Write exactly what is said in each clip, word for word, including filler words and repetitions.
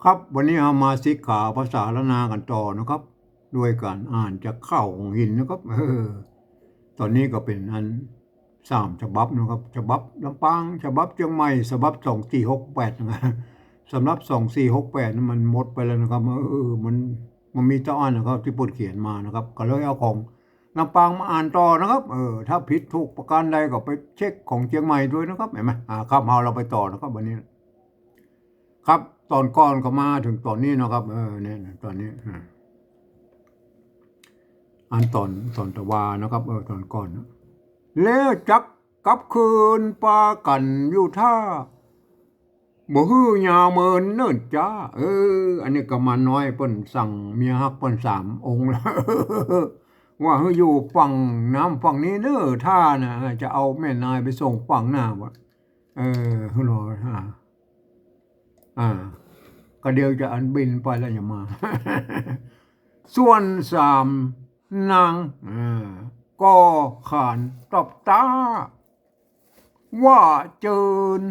ครับ วันนี้เฮามาสิกขาภาษาล้านนากั๋นต่อนะครับ ด้วยก๋านอ่านจากข้าวหงส์หินนะครับ เออ ต๋อนนี้ก็เป๋นอันสามฉบับนะครับ ฉบับลำปาง ฉบับเจียงใหม่ ฉบับสองสี่หกแปดนะครับ สำหรับสองสี่หกแปดนั้นมันหมดไปแล้วนะครับ เออ มัน มันมีเต้าอั้นนะครับ ตี้เปิ้นเขียนมานะครับ ก็เลยเอาของลำปางมาอ่านต่อนะครับ เออ ถ้าผิดถูกประการใดก็ไปเช็คของเจียงใหม่ด้วยนะครับ หันก่อ อ่า ครับ เฮา เฮาไปต่อนะครับ วันนี้ ครับ ต๋อนก่อนก็มาเถิงต๋อนนี้นะครับ เออ เนี่ย ต๋อนนี้ อ่า อันต๋อน ต๋อนตะวานะครับ เออ ต๋อนก่อนนะ แล้วจักกลับคืนปากั๋นอยู่ท่า บ่หื้อยาวเมินเนิ่นจ๊า เออ อันนี้กุมารน้อยเปิ้นสั่งเมียฮักเปิ้นสามองค์แล้ว ว่าหื้ออยู่ฝั่งน้ำฝั่งนี้เน่อ ท่าน่ะ จะเอาแม่นายไปส่งฝั่งหน้าบ่ เออ หื้อรอ อ่า อ่า ก็เดี๋ยวจะอันบินไปแล้วอย่ามา ส่วนสามนาง อ่า ก็ขานตอบต๊า ว่าเจิญ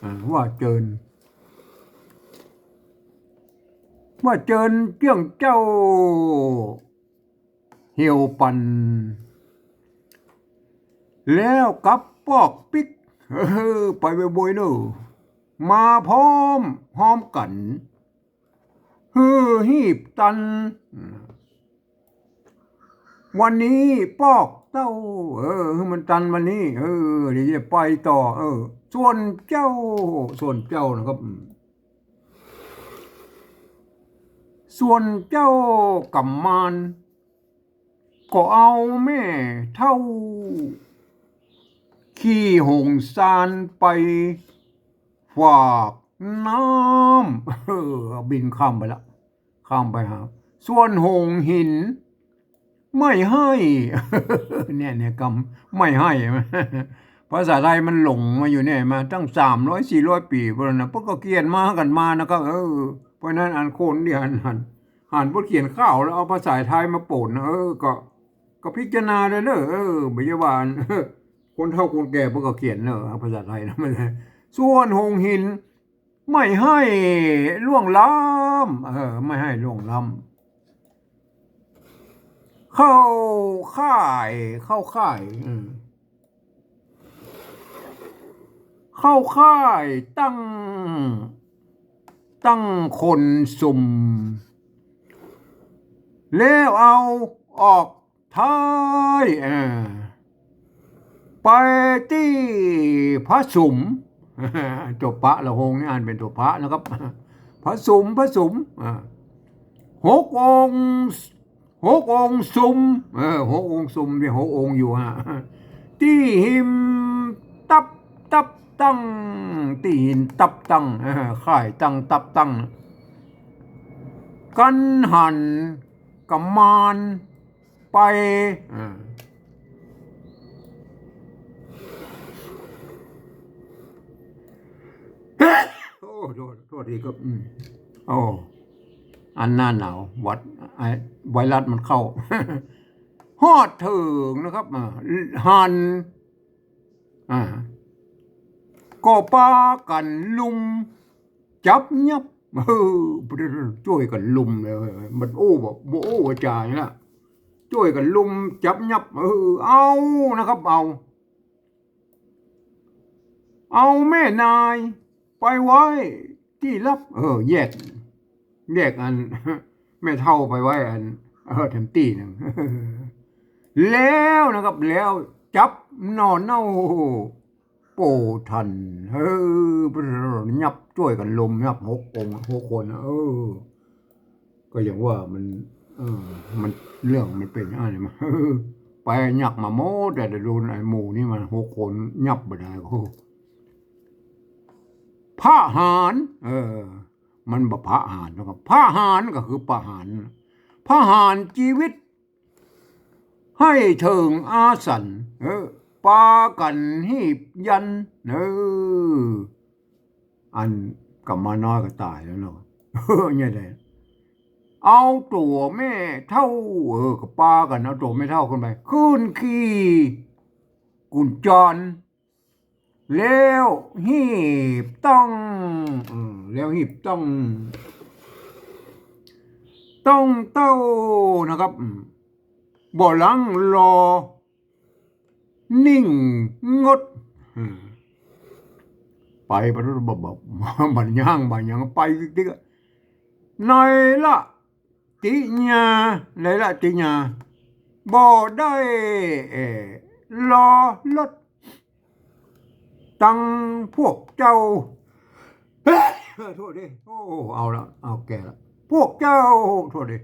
อ่า ว่าเจิญ ว่าเจิญเจื้องเจ้า เหี่ยวปัน แล้วกับปอกปิ๊ก เออ ไปบ่อยๆ เน่อ มาพร้อม พร้อมกั๋น หื้อหีบตัน วันนี้ปอกเต้า เออ หื้อมันตันวันนี้ เออ เดี๋ยวจะไปต่อ เออ ส่วนเจ้า ส่วนเจ้านะครับ อืม ส่วนเจ้ากุมาร ก็เอาแม่เฒ่า ขี่หงสารไปฝากน้ำ เออ บินข้ามไปละ ข้ามไปหา ส่วนหงส์หิน ไม่ให้ เนี่ย เนี่ยกำ ไม่ให้ ภาษาไทยมันหลงมาอยู่เนี่ย มาตั้งสามร้อยสี่ร้อยปี๋พุ้นนะ เปิ้นก็เขียนมากั๋นมานะครับ เออ เพราะฉะนั้นอันคนตี้หัน หัน หันเปิ้นเขียนข่าวแล้วเอาภาษาไทยมาปนนะ เออ ก็ ก็พิจารณาด้วยเน่อ เออ บ่ใจ้ว่าอัน คนเฒ่าคนแก่เปิ้นก็เขียนเน่อ เอาภาษาไทยนะ มัน ส่วนหงส์หิน ไม่ให้ล่วงล้ำ เออ ไม่ให้ล่วงล้ำ เข้าค่าย เข้าค่าย อืม เข้าค่ายตั้ง ตั้งคนสุม แล้วเอาออกท้าย เออ ไปตี้พระสุม ตั๋วปะละหงนี่อ่านเป๋นตั๋วพระนะครับ พระสุม พระสุม อ่า หกองค์ หกองค์สุม เออ หกองค์สุม มีหกองค์อยู่ฮะ ตี้หินตับ ตับตั้ง ตี้หินตับตั้ง เออ ค่ายตั้งตับตั้ง กั๋นหันกุมารไป อ่า โอ้ โทษ โทษทีครับ อืม โอ้ อันหน้าหนาว หวัด ไอ้ไวรัสมันเข้า ฮอดเถิงนะครับ อ่า หัน อ่า ก็ปากั๋นลุมจับยับ เออ จ้วยกั๋นลุมเลย มันโอ้บ่ บ่โอ้ว่าจ๋านี่ละ จ้วยกั๋นลุมจับยับ เออ เอานะครับ เอา เอาแม่นายไปไว้ตี้ลับ เออ แยก แยกอัน แม่เฒ่าไปไว้อัน เออ แถมตี้นึ่ง แล้วนะครับ แล้วจับหน่อเน่าโป้ทัน เออ ยับ จ้วยกั๋นลุมยับ หกองค์ หกคนนะ เออ ก็อย่างว่ามัน เออ มัน เรื่องมันเป๋นอย่างนี้มา ไปยับมาหมด แต่โดนไอ้หมู่นี่มันหกคนยับบ่ได้ โอ้ พระหาร เออ มันบ่พระหารนะครับ พระหารก็คือประหาร ประหารจีวิต หื้อเถิงอาสัน เออ ปากั๋นหีบยัน เออ อันกุมารน้อยก็ต๋ายแล้วเนาะ เออ เนี่ยแหละ เอาตั๋วแม่เฒ่า เออ ก็ปากั๋นเอาตั๋วแม่เฒ่าขึ้นไป ขึ้นขี่กุญจร แล้วฮีบต้อง อืม แล้วฮีบต้อง ต้องเต้านะครับ อืม บ่ลังรอ นิ่งงด อืม ไปบ่ บ่ บ่ บ่ย่าง บ่ย่าง ไปติ๊กๆ อะ ในละติญา ในละติญา บ่ได้ เอ่อ รอลด ตังพวกเจ้า โทษดิ โอ้ เอาละ เอาแก่ละ พวกเจ้า โทษดิ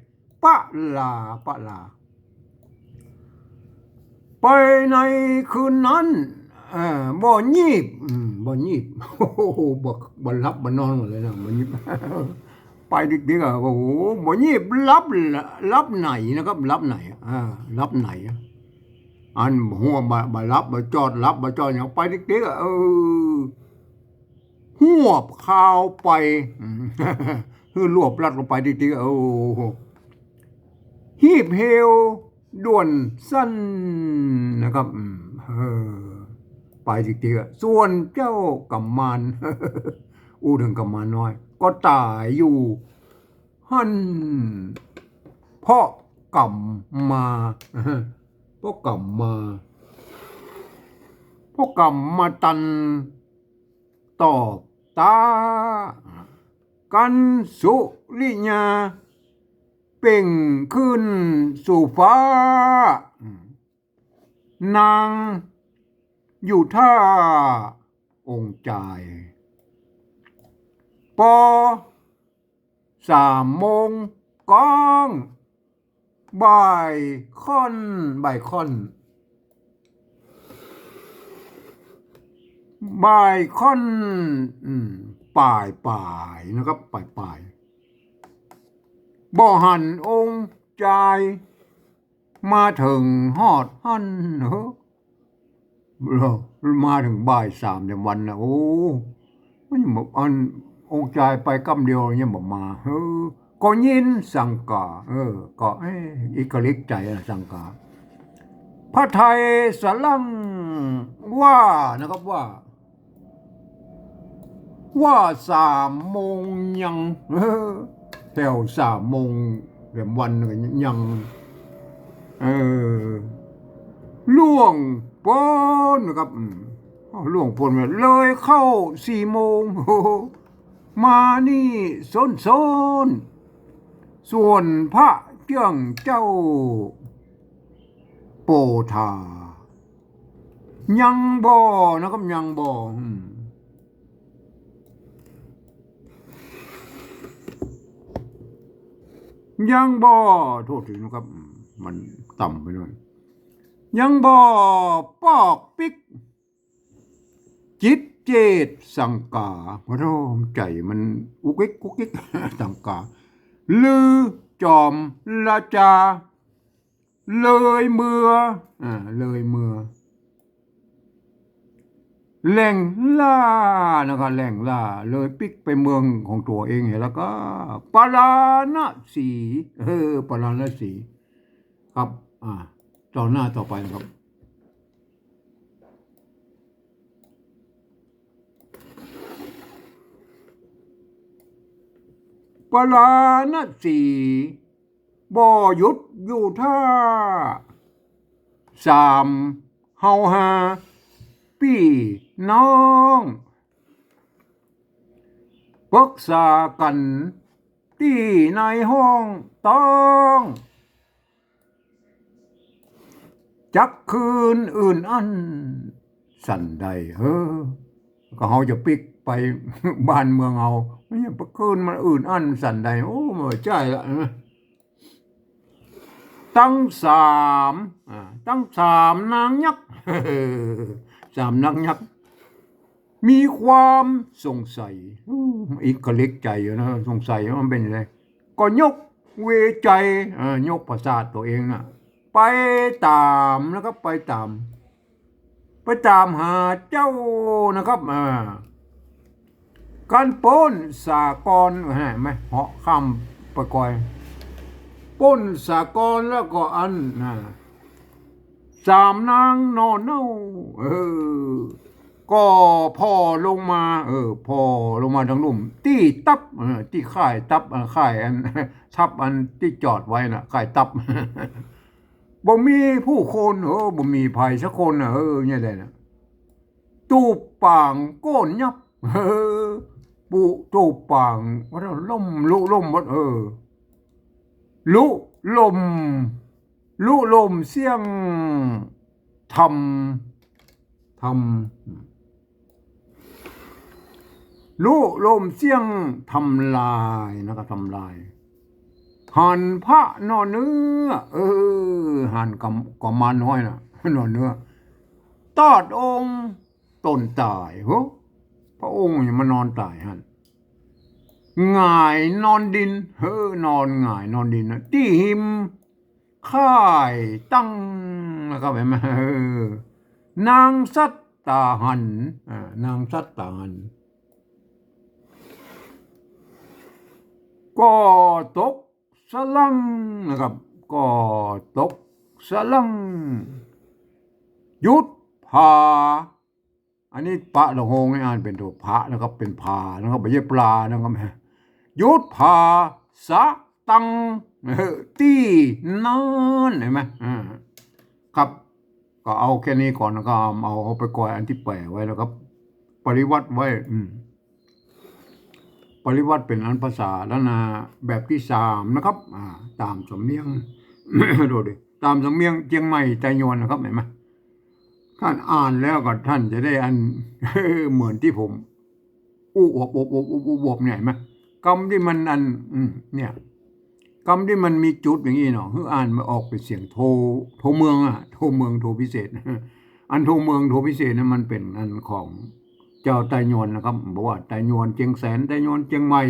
ปะลา ปะลา ไปในคืนนั้น เอ่อ บ่ยีบ อืม บ่ยีบ โอ้โห บ่ บ่หลับบ่นอนกั๋นเลยนะ บ่ยีบ ไปติ๊กๆ อะ โอ้โห บ่ยีบ หลับ หลับไหนนะครับ หลับไหน อ่า หลับไหน อันหัวบ่ บ่หลับบ่จอด หลับบ่จอด อย่างไปติ๊กๆ อะ เออ หวบคาวไป อืม หื้อรวบรัดลงไปติ๊กๆ อะ โอ้โห หีบเหี่ยวด่วนสั้นนะครับ อืม เออ ไปติ๊กๆ อะ ส่วนเจ้ากุมาร อู้เถิงกุมารน้อย ก็ต๋ายอยู่ หั้น เพราะกำมา เพราะกำมา เพราะกำมาตัน ตอบต๋า กันสุริยา เปล่งขึ้นสู่ฟ้า นางอยู่ท่าองค์จาย ปอสามโมงก้อง บ่ายค่อน บ่ายค่อน บ่ายค่อน อืม ป่ายป่ายนะครับ ป่ายป่าย บ่หันองค์จาย มาเถิงฮอดหั้นเหรอ มาเถิงบ่ายสามเต็มวันนะ โอ้ มันยังบ่ อันองค์จายไปกำเดียวยังบ่มา เออ ก็ยินสังกา เออ ก็ เอ๊ะ อิกลิกใจ๋นะสังกา พระไทยสะหลั่งว่านะครับว่า ว่าสามโมงยัง เออ แถวสามโมงแถมวันหนึ่งยัง เออ ล่วงป๊นนะครับ อืม ล่วงป๊นไปเลยเข้าสี่โมง โอ้โห มานี่ซ้นๆ ส่วนพระเจื้องเจ้า โปธา ยังบ่นะครับ ยังบ่ อืม ยังบ่ โทษทีนะครับ อืม มันต่ำไปหน่อย ยังบ่ปอกปิ๊ก จิตเจตสังกา ขอโทษ ใจ๋มันกุกกิกกุกกิก สังกา ลือจอมราชา เลยเมือ อ่า เลยเมือ แหล่งล่านะครับ แหล่งล่า เลยปิ๊กไปเมืองของตั๋วเอง แล้วก็ ปาราณสี เออ ปาราณสี ครับ อ่า ต๋อนหน้าต่อไปนะครับ ปาราณสี บ่หยุดอยู่ท่า สามเฮาห้าปี้น้อง ปรึกษากั๋นตี้ในห้องต้อง จักคืนอื่นอั้นสันใด เฮ้อ ก็เฮาจะปิ๊กไปบ้านเมืองเฮา มันจะไปคืนมันอื่นอั้นสันใด โอ้ บ่ใจ้ละนะ ตังสาม อ่า ตังสามนางยักษ์ สามนางยักษ์ มีความสงสัย อู้ อิกลิกใจ๋อยู่นะ สงสัยว่ามันเป๋นอะไร ก็ยกเวไจ อ่า ยกประสาทตั๋วเองน่ะ ไปต๋ามนะครับ ไปต๋าม ไปต๋ามหาเจ้านะครับ อ่า กันป๊นสากร เห็นไหม เหาะข้ามไปก่อย ป๊นสากรแล้วก็อัน อ่า สามนางหน่อเน่า เออ ก็ผ่อลงมา เออ ผ่อลงมาตางลุ่ม ตี้ตับ เออ ตี้ค่ายตับ เออ ค่ายอัน ทัพอันตี้จอดไว้น่ะ ค่ายตับ บ่มีผู้คน เออ บ่มีใผสักคนน่ะ เออ เนี่ยแหละน่ะ ตูบป๋างโก้นยับ เออ ปู ตูบป๋าง ว่าล่ม ลุล่มหมด เออ ลุล่ม ลุล่มเสี้ยงทำ ทำ ลุล่มเสี้ยงทำลายนะครับ ทำลาย หันพระนอนเนื้อ เออ หันกำ กุมารน้อยน่ะ นอนเนื้อ ตอดองค์ต๋นต๋าย โห พระองค์ยังมานอนต๋ายหั้น หงายนอนดิน เฮ้อ นอนหงายนอนดินน่ะ ตี้ฮิมค่ายตังนะครับ หันก่อ เออ นางสัตตาหัน อ่า นางสัตตาหัน ก็ตกสะหลั้งนะครับ ก็ตกสะหลั้ง หยุดผา อันนี้ปะละโหงนี่อ่านเป๋นตั๋วผะนะครับ เป๋นผานะครับ บ่ใจ้ปลานะครับ หยุดผาสะตัง เออ ตี้นั้น หันก่อ อ่า ครับ ก็เอาแค่นี้ก่อนนะครับ เอา เอาไปก่อน อันตี้แป๋ไว้นะครับ ปริวรรตไว้ อืม ปริวรรตเป๋นอันภาษาล้านนาแบบตี้สามนะครับ อ่า ต๋ามสำเนียง ดูดิ ต๋ามสำเนียงเจียงใหม่ไตยวนนะครับ หันก่อ ต้านอ่านแล้วก็ต้านจะได้อัน เหมือนตี้ผม อู้อบอบอบอบอบอบเนี่ย หันก่อ กำตี้มันอัน อืม เนี่ย กำตี้มันมีจุดอย่างนี้เนาะ หื้ออ่านมันออกเป๋นเสียงโท โทเมืองอะ โทเมือง โทพิเศษ อันโทเมือง โทพิเศษนั้นมันเป๋นอันของเจ้าไตยวนนะครับ บอกว่าไตยวนเจียงแสน ไตยวนเจียงใหม่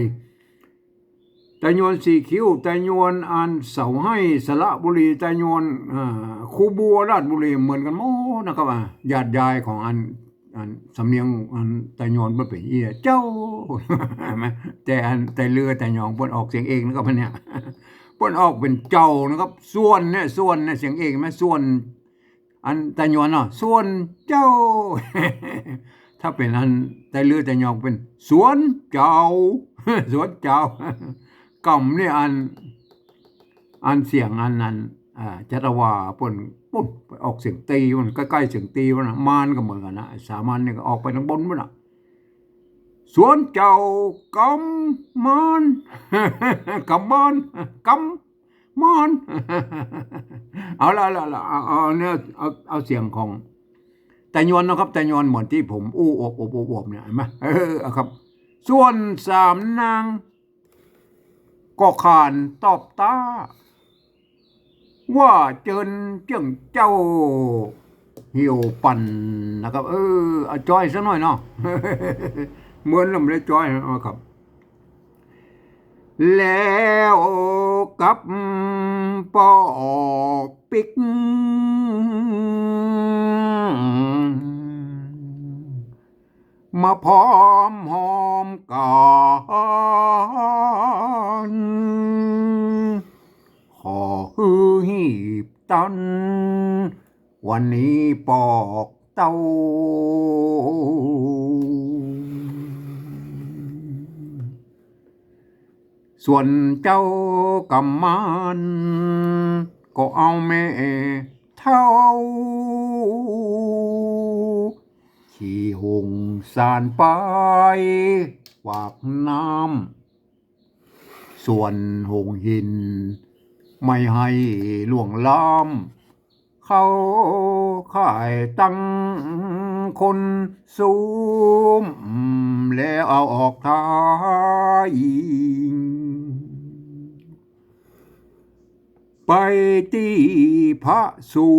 ไตยวนสี่คิ้ว ไตยวนอันเสาให้ สระบุรี ไตยวน อ่า คูบัว ราชบุรี เหมือนกั๋นหมดนะครับ อ่า ญาติยายของอัน อันสำเนียงอันไตยวนมันเป๋นอี้เจ้า หันก่อ แต่อันไตเรือไตยองเปิ้นออกเสียงเองนะครับ เนี่ย เปิ้นออกเป๋นเจ้านะครับ ส่วนเนี่ย ส่วนเนี่ย เสียงเอง หันก่อ ส่วน อันไตยวนเนาะ ส่วนเจ้า ถ้าเป๋นอันไตเรือไตยองเป๋นสวนเจ้า สวนเจ้า กำนี่อัน อันเสียงอันนั้น อ่า จัตวาเปิ้นปุ้นไปออกเสียงตี้มัน ใก้ๆ เสียงตี้มันน่ะ มานก็เหมือนกั๋นนะ สามัญนี่ก็ออกไปตางบนมันน่ะ สวนเจ้ากำมาน กำมาน กำ มาน เอาละ เอาละ เอาละ เอา เอาเนี่ย เอา เอาเสียงของไตยวนนะครับ ไตยวนเหมือนตี้ผมอู้อบอบอบอบเนี่ย หันก่อ เออ เอาครับ ส่วนสามนางก็ขานตอบต๊า ว่าเจิญเจื้องเจ้าเหี่ยวปั่นนะครับ เออ เอาจ้อยสักหน่อยเนาะ เหมือนลำเล็กจ้อย เอาครับ แล้วกับปอปิ๊ก มาพร้อมหอมกั๋น ขอหื้อหีบตัน วันนี้ปอกเต้า ส่วนเจ้ากำมาน ก็เอาแม่เฒ่า ขี่หงสารไปฝากน้ำ ส่วนหงหินไม่ให้ล่วงล้ำ เขาขายตังคนซุม แล้วเอาออกทาย ไปตี้พระสุ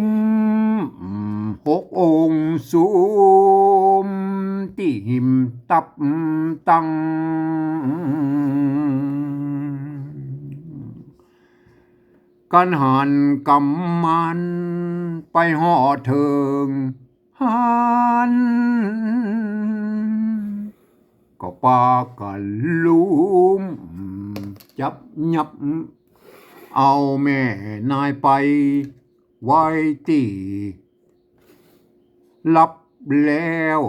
ม หกองค์สุม ตี้หิมตับตัง กั๋นหันกำมานไปฮอดเถิงหั้น ก็ปากั๋นลุมจับยับ เอาแม่นายไปไว้ตี้ หลับแล้ว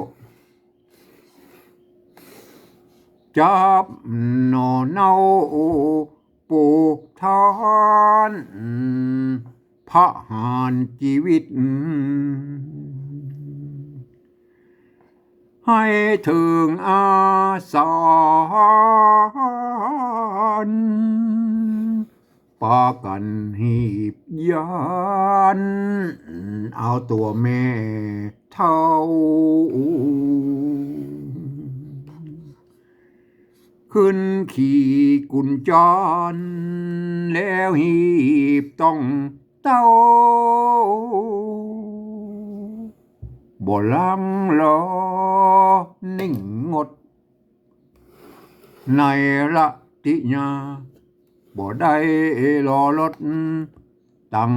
จับหน่อเนา ปูทาน ประหารจีวิต หื้อเถิงอสร ปากั๋นหีบยัน เอาตั๋วแม่เฒ่า ขึ้นขี่กุญจร แล้วหีบต้องเต้า บ่ลังลอนิ่งงด ในละติยา บ่ได้ลอลด ตัง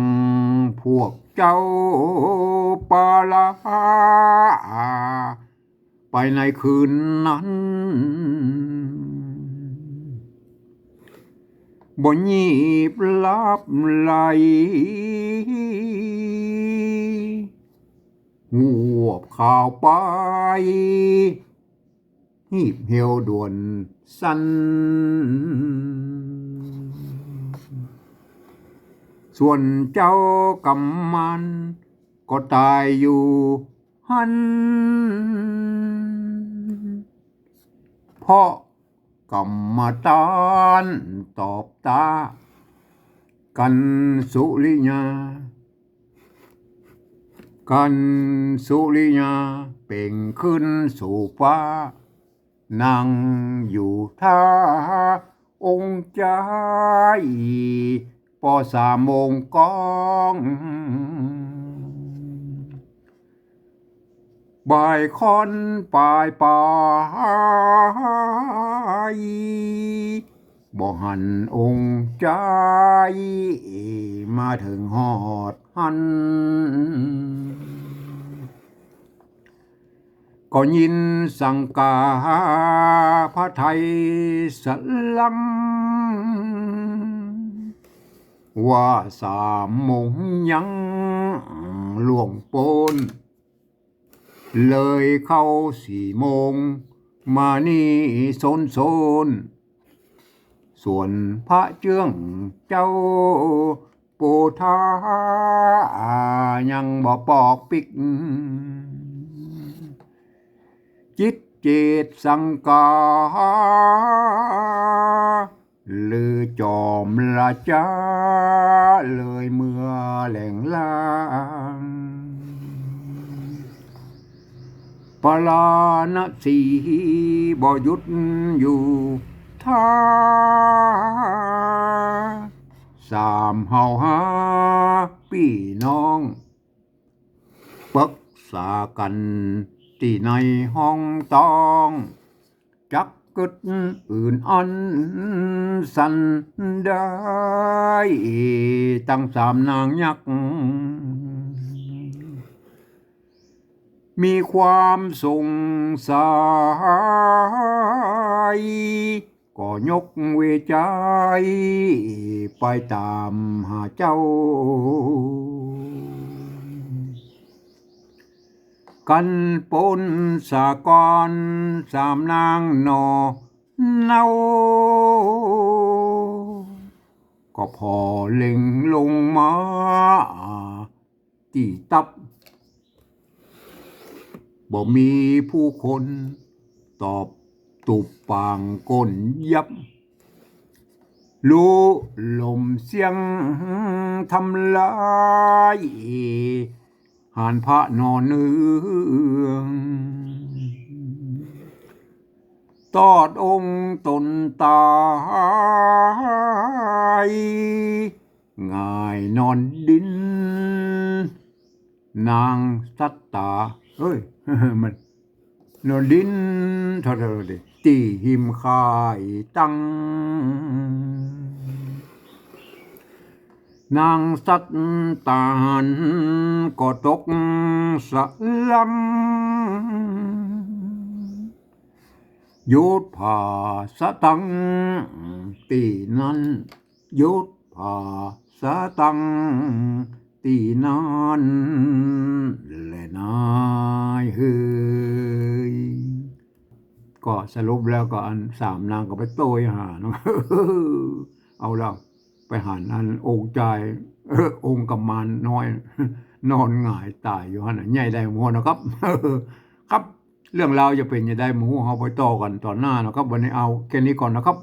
พวกเจ้าปาลา ไปในคืนนั้น บ่ยีบหลับไหล หวบข่าวไป หีบเหี่ยวด่วนสั้น ส่วนเจ้ากำมันก็ต๋ายอยู่หั้น เพราะกำมาต้านตอบตา กั๋นสุริยา กั๋นสุริยาเป่งขึ้นสู่ฟ้า นั่งอยู่ท่าองค์จาย ปอสามโมงกอง บ่ายค่อนปายปาย บ่หันองค์จาย มาเถิงฮอดหั้น ก็ยินสังกาพระไทยสะลำ ว่าสามโมงยังล่วงป๊น เลยเข้าสี่โมง มานี่โซนๆ ส่วนพระเจื้องเจ้าปูทา ยังบ่ปอกปิ๊ก จิตเจตสังกา ลือจอมราชา เลยเมือแหลงลาง ปาราณสีบ่หยุดอยู่ท่า สามเฮาห้าปี้น้อง ปรึกษากั๋นตี้ในห้องต้อง จักกึ๊ดอื่นอันสันได้ ตังสามนางยักษ์ มีความสงสัย ก็ยกเวใจ ไปต๋ามหาเจ้า กั๋นปนสะก่อนสามนางหน่อเนา ก็ผ่อเล็งลงมา ตี้ตับ บ่มีผู้คน ตอบตุบปางก้นยับ ลุลมเสียงทำลาย หานพระนอนเนือง ตอดองค์ต๋นต๋าย หงายนอนดิน นางสัตตา เอ้ย มันนอนดิน โทษๆ ตี้หิมค่ายตัง นางสัตตาหันก็ตกสะลำ หยุดผ่าสะตังตี้นั้น หยุดผ่าสะตัง ตี้นั้นแลนายเฮย ก็สรุปแล้วก็อันสามนางก็ไปโต้ยหาเนาะ เอาแล้ว ไปหันอันองค์จาย เออ องค์กุมารน้อย นอนหงายต๋ายอยู่หั้นน่ะ ใหญ่ได้หมดนะครับ ครับ เรื่องราวจะเป๋นจะใดบ่ฮู้ เฮาไปต่อกั๋นต๋อนหน้านะครับ วันนี้เอาแค่นี้ก่อนนะครับ